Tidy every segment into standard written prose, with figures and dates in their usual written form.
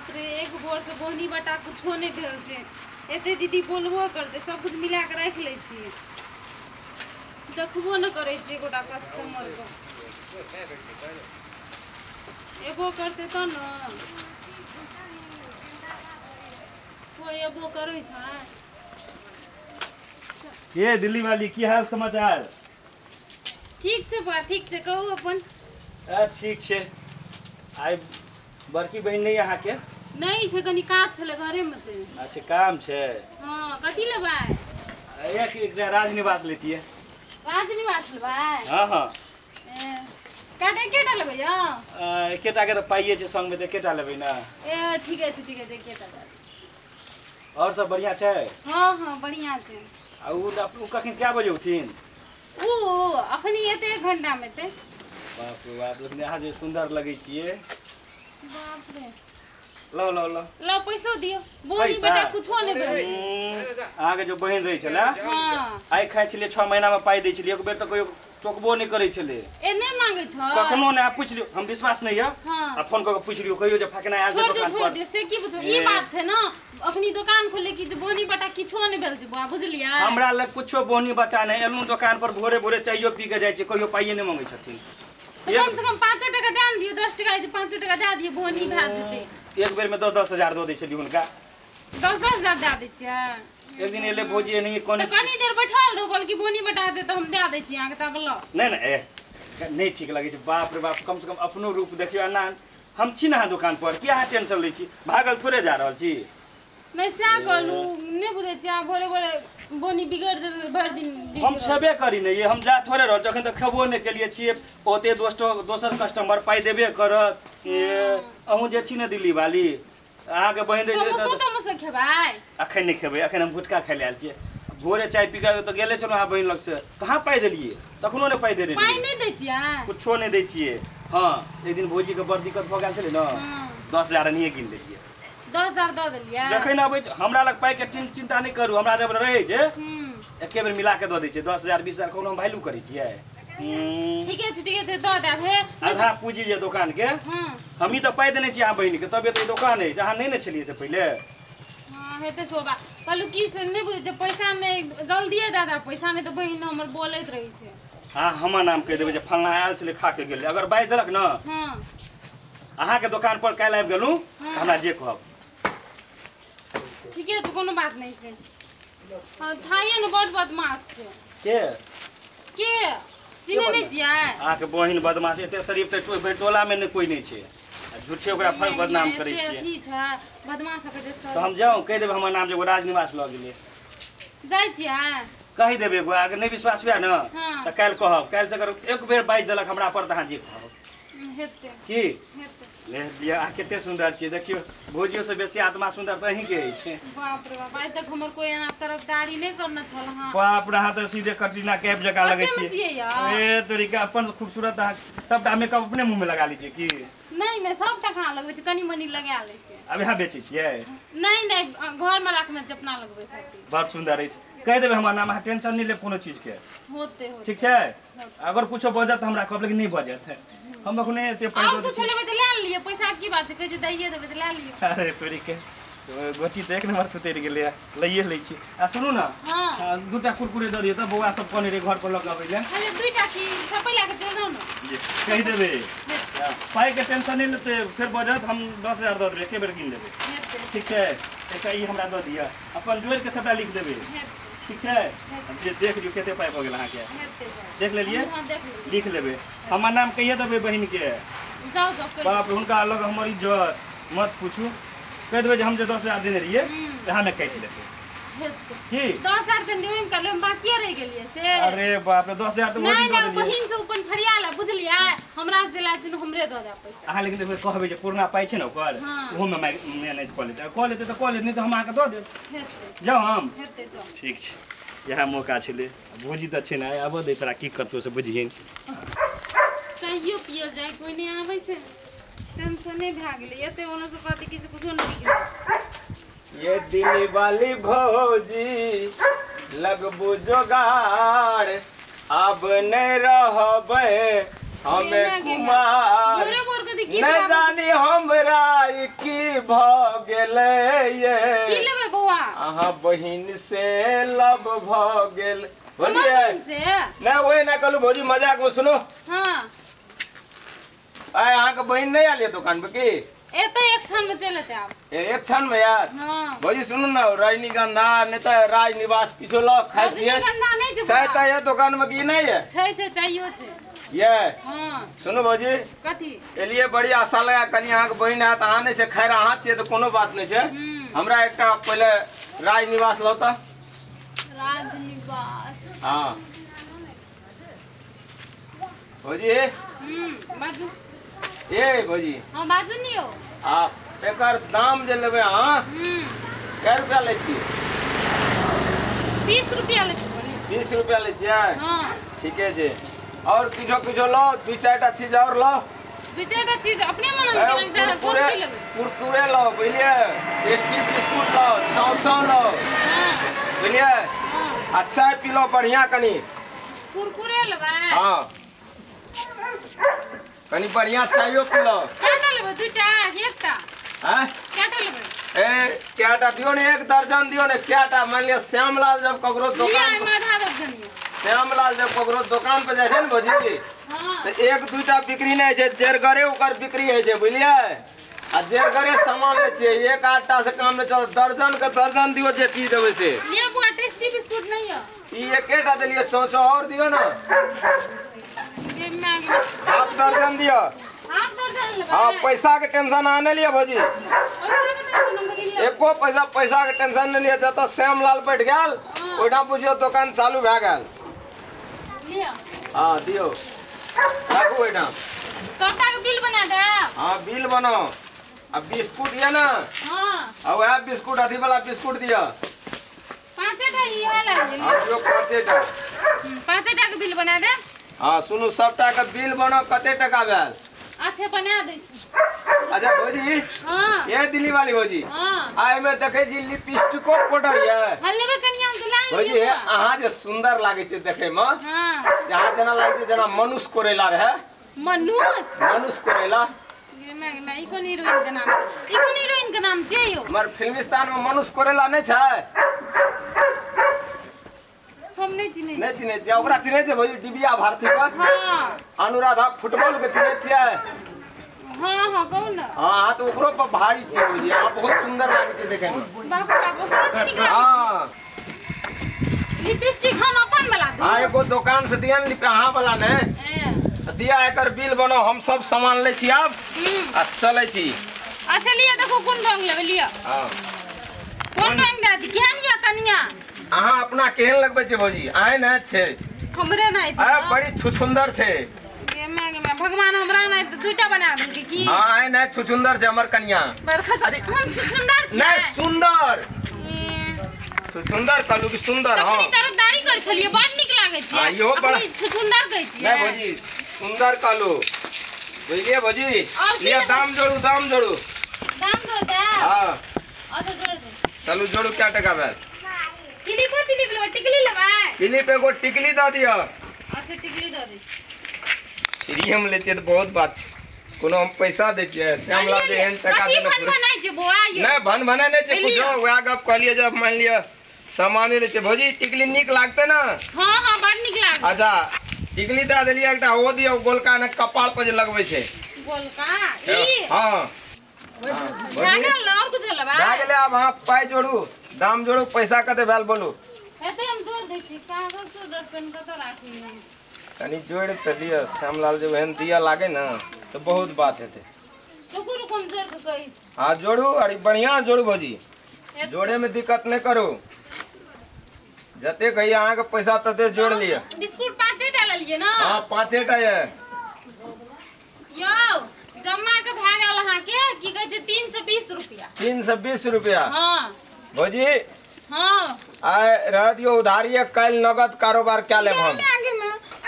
बाप रे, एक भोर से बोहनी बटा कुछो नहीं भेल छै। एते दीदी बोलबो करते, सब कुछ मिला के राखि लै छियै, देखबो न करै छियै एकोटा कस्टमर के। एबो करते त न कोई एबो करै छै। ये दिल्ली वाली की हाल समाचार? ठीक छै बा, ठीक छै, कहू अपन। ठीक छै। आइ बड़की बहिन नहीं अहाँके? नहीं छै, कनी काज छलै घरे में छै। अच्छा काम छै। हाँ, कथी लेबै? एक एकटा राजनिवास लेतियै। राजनिवास लेबै? हाँ हाँ। काटे केटा लेबै यौ? एकेटा के तऽ पाइए छै संग में, तऽ एकेटा लेबै ना। ए ठीके छै, ठीके छै, एकेटा। और सब बढ़िया छै? हाँ हाँ बढ़िया छै। आ उ कखन कए बजे उठथिन? उ अखनी एते 1 घंटा में एते। बाप रे बाप, लेकिन अहाँ जे सुंदर लगै छियै। बाप रे। लो लो लो लो पैसो दियो। बोनी बेटा कुछो नहीं भेल। अहाँ के जो बहिन रहे छले, हां, आइ खाइ छलियै 6 महीना में पाइ दै छलियै, एक बेर तऽ कहियो टोकबो नहीं करै छलै। ए नहीं मांगे छ कखनो ने। पूछ लियो, हम विश्वास नहीं है। हां, आ फोन क के पूछ लियो, कहियो जे फकना आयल छै दुकान पर। छोड़ दियो, से की बुझो ई बात छै ना। अखनी दुकान खोले की जे बोनी बटा किछो नहीं भेल छै बुआ, बुझलियै? हमरा लग कुछो बोनी बटा नहीं। एलु दुकान पर भोरे भोरे चाइयो पी के जाइ छै, कहियो पाइए नहीं मांगे छथिन। कम से कम 5 टका दे दियो, 10 टका 5 टका दे दियो, बोनी भए जेतै। एक बेर में 10-10 हजार दऽ दै छलियै हुनका। 10-10 हजार दे दै छियै? एक दिन एले भौजी नहीं कोन त कनी देर बैठल रहो, बल्कि बोनी बटा दे त हम दे दै छी अहाँके, तब ल। नहीं नहीं, ए नहीं ठीक लगै छै। बाप रे बाप, कम से कम अपनो रूप देखियो ना। हम छी ना दुकान पर, की अहाँ टेंशन लै छी? भागल थोड़े जा रहल छी। नहीं सएह कहलू, नहीं बुझै छी अहाँ भोरे भोरे बोनी बिगड़ जेतै भरि दिन। हम छेबे करी नहीं, हम जा थोड़े रहल, जखन तक खेबो नहीं केलिए छियै। ओते दोसर कस्टमर पाइ देबे करत। अहूँ जे छी ने दिल्ली वाली, अहाँके बहिन समोसो तमोसो खेबै? अखन नहीं खेबै, अखन हम गुटखा खाइ लए आयल छियै। भोरे चाय पी के तऽ गेले छलहुँ अहाँ बहिन लग से, कहाँ पाइ देलियै? तखनो नहि पाइ देने। पाइ नहि दै छियै? कुछो नहि दै छियै। हाँ, एक दिन भौजीके बड़ दिक्कत भऽ गेल छलै ने, 10 हजार एनाहिए गिन देलियै। 10 हजार दऽ देलियै? जखन अबै हमरा लग पाइके चिंता नहि करू, हमरा जब रहै छै एके बेर मिला के दऽ दै छियै 10 हजार 20 हजार। कोनो हम वैल्यू करै छियै? ठीके छै, ठीके छै, दऽ देब। हे आधा पूंजी जे दुकान के, हमही तऽ पाइ देने छी अहाँ बहिन के, तबे तऽ ई दुकान अछि। अहाँ नहि ने छलियै से पहिले। हाँ हेतै शोभा। कहलू की से नहि बुझै छै, पैसा नहि जल्दिए दऽ दे पैसा, नहि तऽ बहिन हमर बोलैत रहै छै। अहाँ हमर नाम कहि देबै जे फलना आयल छलै खा के गेलै। अगर बाजि देलक ने अहाँके दुकान पर काल्हि आबि गेलहुँ, हमरा जे कहब। ठीके छै, कोनो बात नहि छै। हाँ थाइए ने बड़ बदमाश छै। के के चिन्है नहि छियै? अहाँके बहिन बदमाश एते शरीफ तऽ टोला में नहि कोइ नहि छै, झूठे ओकरा फल बदनाम करै छियै। अथी छै बदमाश के जे तऽ हम जाउ कहि देबै हमर नाम जे राजनिवास लऽ गेलै। जाइ छियै? कहि देबै एगो, अगर नहि विश्वास हुए ने तऽ काल्हि कहब। काल्हि से अगर एक बेर बाजि देलक हमरा पर तऽ अहाँ जे कहब हेतै की ले लिअ। अहाँ कते सुन्दर छियै, देखियौ भौजियो से बेसी आत्मा सुन्दर तऽ अहीँके अछि। बाप रे बाप, आइ तक हमर कोइ एना तरफदारी नहि करने छल। हाँ बाप रे, अहाँ तऽ सीधे कटरीना कैफ जकाँ लगै छियै। ए तोरीके अपन खूबसूरत, अहाँ सबटा मेकअप अपने मुँह में लगा लै छियै की? नहीं नहीं, सबटा कहाँ लगबै छै, कनी मनी लगा लै छियै। अब यहाँ बेचै छियै? नहीं नहीं, घर में राखने छै अपना लगबै खातिर। बड़ सुन्दर अछि, कहि देबै हमर नाम, अहाँ टेंशन नहि लेब कोनो चीजके। होते होते ठीक छै। अगर कुछो बजत तऽ हमरा कहब, लेकिन नहि बजत। हम अखने एते पाइ दऽ कुछो लेबै तऽ लए लिअ, पैसा के की बात छै, कहै छै दैये देबै तऽ लए लिअ। अरे तोरी के गोटी तऽ एक नंबर सुतरि गेलै, लइए लै छी। आ सुनू ने, 2टा कुरकुरे दऽ दियौ तऽ बौआ सब कहने रहै घर पर लऽ कऽ अबै लए। खाली 2टा की सबै लए कऽ चलि जाउ ने। कहि देबै पाइके टेंशन नहि लेतै, फेर बजत हम 10 हजार दऽ देबै, एके बेर गिन लेबै। ठीक छै, एकटा ई हमरा दऽ दिअ, अपन जोड़िके सबटा लिख देबै। ठीक छै, जे देख लियौ कते पाइ भऽ गेल अहाँके। देख लेलियै? लिख लेबै, हमर नाम कहिए देबै बहिनके। बाप रे, हुनका अलग हमर इज्जत मत पूछू। कहि देबै जे हम जे 10 हजार देने रहियै इएहमे काटि लेतै की? 10 हजार देने ओहिमे करबै, हम बाकिए रहि गेलियै से। अरे बाप रे, 10 हजार तऽ नहि नहि, बहिन से अपन फरिया ले, बुझलियै? हमरा जे लाज हमरे दऽ देब पैसा। अहाँ लेकिन एक बेर कहबै जे पुरना पाइ छै ने ओकर, ओहोमे मैनेज कऽ लेतै। कऽ लेतै तऽ कऽ लेतै, नहि तऽ हम अहाँके दऽ देब। जाउ हम? ठीक छै, इएह मौका छलै। भौजी तऽ छै ने, आबऽ दे तोरा की करतौ से बुझिहेन। चाहियो पियल जाय, कोइ नहि आबै छै, टेंशने भए गेलै। एते ओना से कहतै कि से कुछो नहि बिगड़ै। ये दिल वाली भौजी लगबू जोगाड़, अब नहीं रहबै हमे कुमार। भोरे भोर के जल्दी गीत नहीं जानी हमरा की भ गेलै ये की लेबै बौआ अहाँ बहिन से लव भ गेल बुझलियै नहीं वही ना कहलू भौजी मजाक में सुनो। हाँ आय अहाँ के बहिन नहीं आलिए दुकान पे की एते एक क्षण में चल एते आब एक क्षण में यार। हाँ भौजी सुनू ना रजनीगंधा नहीं तो राजनिवास किछो ल खाइ छियै रजनीगंधा नहीं छै चाय ताय है दुकान में की नहीं है छै छै चाहियो छै ये। हाँ सुनू भौजी कथी एलिए बड़ी आशा लगा कनी अहाँ के बहिन आयत अहाँ नहीं छै खैर अहाँ छियै तऽ कोनो बात नहीं छै। हमरा एकटा पहिले राजनिवास लौ तऽ राजनिवास। हाँ भौजी बाजू ए भौजी। हाँ बाजू नी हो आ एकर दाम जे लेबै अहाँ कै रुपया लै छियै? 20 रुपया लै छियै। 20 रुपया लै छियै? हाँ ठीके छै। और किछो किछो लो दू चारिटा चीज और लो। दू चारिटा चीज अपने मन में कुरकुरे कुरकुरे लो बुझलियै टेस्टी बिस्कुट लो चाव चाव लो बुझलियै आ चाय पी लो बढ़िया कनी कुरकुरे लेबै। हाँ कनी बढ़िया चायो पी लो। केटा लेबै दूटा एकटा? हैं केटा लेबै? ए केटा दियो ने एक दर्जन दियो ने केटा। मान लिया श्यामलाल जब ककरो दुकान आधा दर्जन दियो। श्यामलाल जब ककरो दुकान पे जाइ छै ने भौजी हां त एक दूटा बिक्री नै छै जेरगरे ओकर बिक्री होइ छै बुझलियै आ जेरगरे सामान लै छियै एक आठटा से काम नै चल दर्जन के दर्जन दियो जे चीज देबै से। लिअ बुआ टेस्टी बिस्कुट नै य ई एकेटा देलियै चौ चौ और दियो ना हाफ दर्जन दियो। हाफ दर्जन लेबै? हाँ पैसा के टेंशन आने लिया भौजी एको पैसा पैसा के टेंशन नहीं लिया। जतऽ श्यामलाल बैठ गेल ओहिठाम बुझियो दुकान चालू भए गेल। लिअ हाँ दियो राखू ओहिठाम सबटा के बिल बना देब। हाँ बिल बनाओ आ बिस्कुट ये ना। हाँ आ वएह बिस्कुट अथी वाला बिस्कुट दियो पाँचेटा इहे लए लिअ। हाँ दियो पाँचेटा पाँचेटा के बिल बना देब। हाँ सुनू सबटा के बिल बनाओ कते टका भेल? अच्छा बना दै छी। अच्छा भौजी हाँ ये दिल्ली वाली भौजी हाँ आ एमे देखै छी लिपस्टिको पाउडर ये हां लेबै कनिया से ला भौजी लिअ। अहाँ जे सुंदर लागै छै देखै में हां जहाँ जेना लागै छै जेना मनुष्य कोरेला रहे। मनुष्य मनुष्य कोरेला ये मैं ई कोन हीरोइन के नाम ई कोन हीरोइन के नाम छियै यो? हमर फिल्मिस्तान में मनुष्य कोरेला नै छै? हम नहीं चिन्है नहीं चिन्है छियै। ओकरा चिन्है छियै भौजी डिबिया भारती के? हां अनुराधा फुटबॉल के चिन्है छियै? हाँ हाँ कहू ना। हाँ तो ओकरो पर भारी छियै भौजी अहाँ बहुत सुंदर लागै छै देखै में। बाप रे बाप ओकरो से नीक लागै छै। हाँ लिपस्टिक हम अपन वाला दू। हाँ एगो दुकान से दिया ने अहाँ वाला ने दिया एकर बिल बनाओ हम सब सामान लै छी आब आ चलै छी। अच्छा लिअ देखो कोन रंग लेबै लिअ। हाँ कोन रंग दे दी केहन यऽ कनिया? अहाँ अपना केहन लगबै छै भौजी? अहें ने छै हमरे नै आ बड़ी छुछुंदर छै। भगवान हमरा नै त दूटा बना देलकै की? हां आइ नै छुछुंदर छै हमर कनिया। हम छुछुंदर छियै? नै सुंदर छुछुंदर कहलू कि सुंदर। हां तखनी तरफदारी कर छलियै बड़ नीक लागै छै। हां इहो बड़ा छुछुंदर कहै छियै। नै भौजी सुंदर कहलू बुझलियै भौजी। लिअ दाम जोड़ू दाम जोड़ू दाम जोड़ दे। हां अच्छा जोड़ दे चलू जोड़ू क्या टका भेल? क्लिपो तिलिप लेबै टिकली लेबै? क्लिप एगो टिकली दऽ दिअ। अच्छा टिकली दऽ दै फ्री हम लै छियै तऽ बहुत बात छै कोनो हम पैसा दै छियै श्यामलाल जे एहन टका देने नहि भन भनाइ नहि छै कुछो वएह गप कहलियै जब मान लिअ सामाने लै छियै। भौजी टिकली नीक लागतै ने? हाँ हाँ बड़ नीक लागतै। अच्छा टिकली दए देलियै एकटा ओ दियौ गोलका ने कपाल पर जे लगबै छै गोलका ई। हाँ भए गेल ने और कुछो लेबै? भए गेलै आब अहाँ पाइ जोड़ू दाम जोड़ू पैसा कते भेल बोलू? हेतै हम जोड़ दै छी कागज सोडर पेन कतऽ राखी कनी जोड़ि तऽ लिअ श्यामलाल जे ओहन दिअ लागे ने तऽ बहुत बात हेतै। रुकू रुकू हम जोड़ के कहै छी। हाँ जोड़ू अरे बढ़िया जोड़ू भौजी जोड़े में दिक्कत नहीं करू जते कहिए अहाँ के पैसा तते जोड़ लिअ। बिस्कुट पाँचेटा लेलियै ना? हाँ पाँचेटा ये। यौ जमा के भए गेल अहाँ के की कहै छै 320 रुपया। 320 रुपया। हाँ भौजी हाँ आइ रह दियौ उधारिये काल्हि नगद कारोबार कए लेब हम।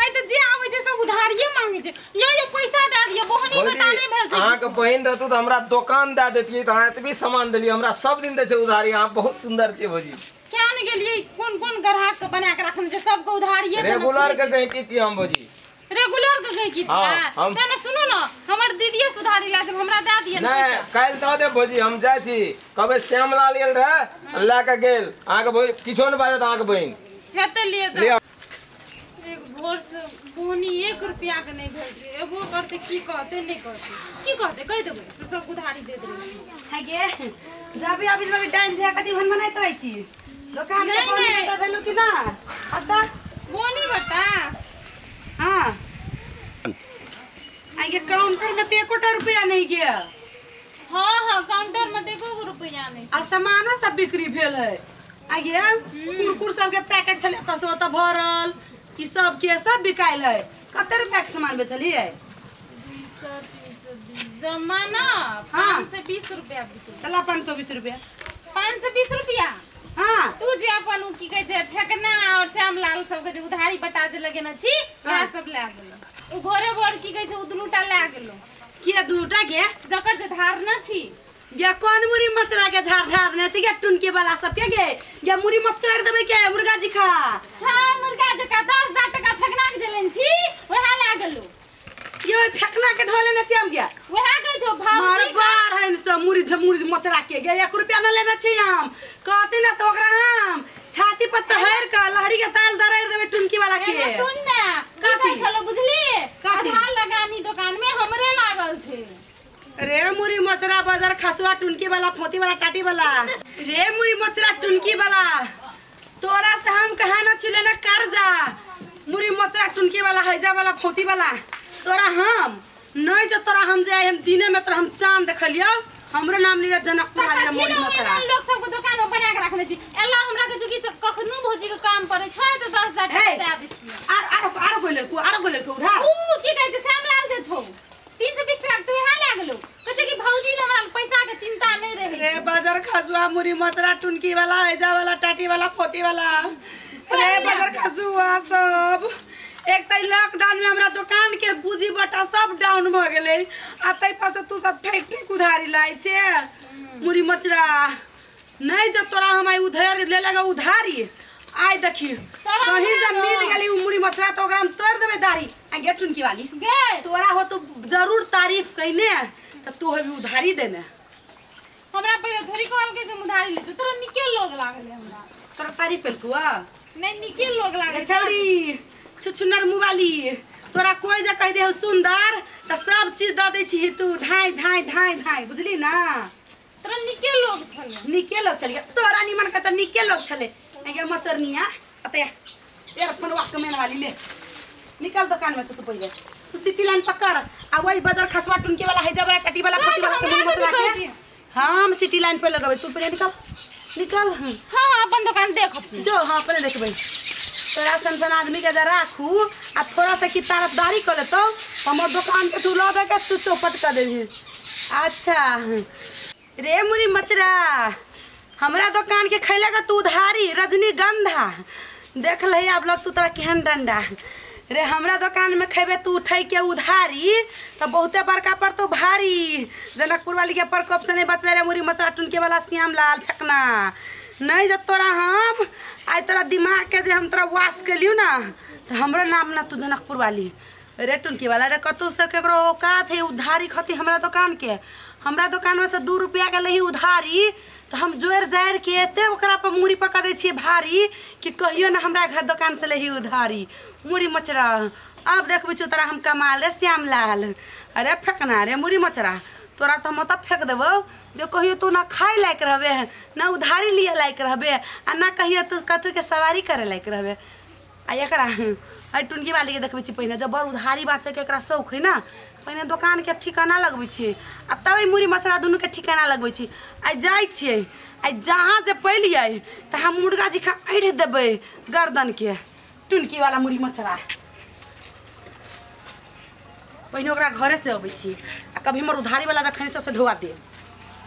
आइ तऽ जे आबै छै सब उधारिये मांगै छै। यौ यौ पैसा दए दियौ बोहनी बता नहि भेल छै। अहाँ के बहिन रहतू तऽ हमरा दोकान दए देतियै तऽ अहाँ एतबी सामान देलियै हमरा सब दिन दै छै उधारी। अहाँ बहुत सुंदर छियै भौजी। क्या ने गेलियै कोन कोन ग्राहक के बना के रखने छै सबके उधारिये रेगुलर के गहिकी छियै हम भौजी। रेगुलर के गई की छै त ना सुनू ना हमर दीदीए सुधारी ला जब हमरा दे दिए नै काल दऽ दे भौजी हम जाइ छी कहबै श्यामलाल गेल रहे लए के गेल अहाँ के भौजी किछो नै बाजत अहाँ के बहिन हेतै लिए जा एक भोर से बोनी 1 रुपया के नहीं भेल छै एबो करते की कहते नहीं कहते की कहते कहि देबै से सब उधारी दे देबै है गे जाबे अभी जाबे डाइन जे कथि भन बनाइत रहै छी दुकान के बोनी बटा भेलु कि ना अता बोनी बटा हां आगे काउंटर में ते एकोटा रुपया नहीं गया हां हां काउंटर में ते एको रुपया नहीं आ सामानो सब बिक्री भेल है आगे कुरकुर सब के पैकेट छले त से ओत भरल ई सब के सब बिकायल है कते रुपया के सामान बेचलिए 200 320 जमाना 520 रुपया बिके चला 520 रुपया 520 रुपया हां तू जे अपन उ की कहै छै फेकना और श्यामलाल सब के जे उधारी बटा जे लगेने छी वएह सब लए गेलो उ भोरे भोर की कहै छै उ दुनूटा लए गेलो के दूटा के जकर जे धारना छी गे कोन मुरी मचरा के झाड़ ढारने छी गे टुनके वाला सब के गे गे मुरी मचर देबै के मुर्गा जी खा हां मुर्गा जी का 10000 टका फेकना के जलन छी वएह लए गेलो ये फेकना के ढोले न छी हम गे वएह कहै छौ भाउजी मार बार हन से मुरी झमुरी मचरा के गे 1 रुपया न लेने छी हम कहती ना तो ओकरा हम छाती पर चढ़ के लहड़ी के दाल दरर देबै टुनकी वाला के एने सुन ना की कहै छलो बुझली आधा लगानी दुकान में हमरे लागल छै रे मुरी मचरा बाजार खसुआ टुनकी वाला फोती वाला टाटी वाला रे मुरी मचरा टुनकी वाला तोरा से हम कहा ना छिले ना कर्जा मुरी मचरा टुनकी वाला हैजा वाला फोती वाला तोरा हम नहीं जो तोरा हम जाए हम दिने में तोरा हम चांद देखलियो हमरो नाम लीला जनकपुर वाला मुरी मचरा लोग सब के दुकान में बना के रखले छी एला हमरा के जोगी से कखनो भौजी के काम पड़े छै त 10000 टका दे दै छी आर आर आर गोले को आर गोले को उधार उ की कहै छै श्यामलाल जे छौ 320 टका तू यहाँ लए गेलो कहै कि भौजी ले हमरा पैसा के चिंता नहीं रहे रे बाजार खसुआ मुरी मचरा टुनकी वाला हैजा वाला टाटी वाला फोती वाला रे बाजार खसुआ सब एक त लॉकडाउन में हमरा दुकान के पूंजी बटा सब डाउन भ गेलै आ तै पर से तू सब ठेक ठेक उधारी लाय छे मुरी मचरा नहीं जे तोरा हम आई उधार ले लगा उधारी आइ देखी कहीं जब मिल गेली उ मुरी मचरा तो ओकरा हम तोड़ देबै दाढ़ी आ गे टुनकी वाली गे तोरा हो तो जरूर तारीफ कइने त तू हबी उधारी देने हमरा पहिले थोड़ी कहल के से उधारी ले तोरा निके लोग लागले हमरा तोरा तारीफ केलकुआ नहीं निके लोग लागले छौड़ी छुछुनर मुवाली तोरा कोई जे कह दे हो सुंदर त सब चीज the they छी तू ढाई ढाई ढाई ढाई बुझली ना तोरा निके लोग छले निके लोग छले तोरा निमन के त निके लोग छले आगे मचरनिया अतया तेरा फोनवा कमेन वाली ले निकल दुकान में से तू पहिले तू सिटी लाइन पकड़ आ वही बाजार खसवा टुनके वाला हैजा वाला टाटी वाला फोती वाला मुरी मचरा के हम सिटी लाइन पे लगबै तू पहिले निकल निकल हां अपन दुकान देख अपने जो हां अपने देखबै तोरा सन सन आदमी के जरा राखू आ थोड़ा सा की तरफदारी कर लेतो हमर दुकान के तू लबे के तू चौपट कर देबी अच्छा रे मुरी मचरा हमरा दुकान के खैले के तू उधारी रजनीगंधा देख लही अब लग तू तोरा केहन डंडा रे हमरा दुकान में खेबे तू उठै के उधारी त बहुते बड़का पर तो भारी जनकपुर वाली के प्रकोप से नहीं बचबे रे मुरी मचरा टुनके वाला श्यामलाल फेकना नहीं जब तोरा हम आइ तोरा दिमाग के जे हम तोरा वाश केलियौ ना त हमरो नाम ना तू जनकपुर वाली रे टुनकी वाला रे कतौ से केकरो औकात है उधारी खती हमरा दुकान के हमरा दुकान में से 2 रुपया के लही उधारी तो हम जोड़ जाड़ के एते ओकरा पर मुरी पका दै छियै भारी कि कहियो ना हमरा घर दुकान से लही उधारी मुरी मचरा अब देखबै छौ तोरा हम कमाल रे श्यामलाल अरे फेकना रे मुरी मचरा तोरा तो हम ओतऽ फेंक देबौ जो कहियो तू ना खाए लायक रहबे ना उधारी लिए लायक रहबे आ ना कहियो तू कथू के सवारी करे लायक रहबे आ एकरा एहि टुनकी वाली के देखबै छी पहिने जब बड़ उधारी बाँचैके एकरा शौक है ना पहिने दोकान के ठिकाना लगबै छियै आ तब एहि मुरी मचरा दुनू के ठिकाना लगबै छी आइ जाइ छियै आइ जहाँ जे पैलियै तऽ हम मुर्गा जी खा ऐठ देबै गर्दन के टुनकी वाला मुरी मचरा पहिने ओकरा घरे से अबै छी आ कभी हमर उधारी वाला जखन से ढोआ दे।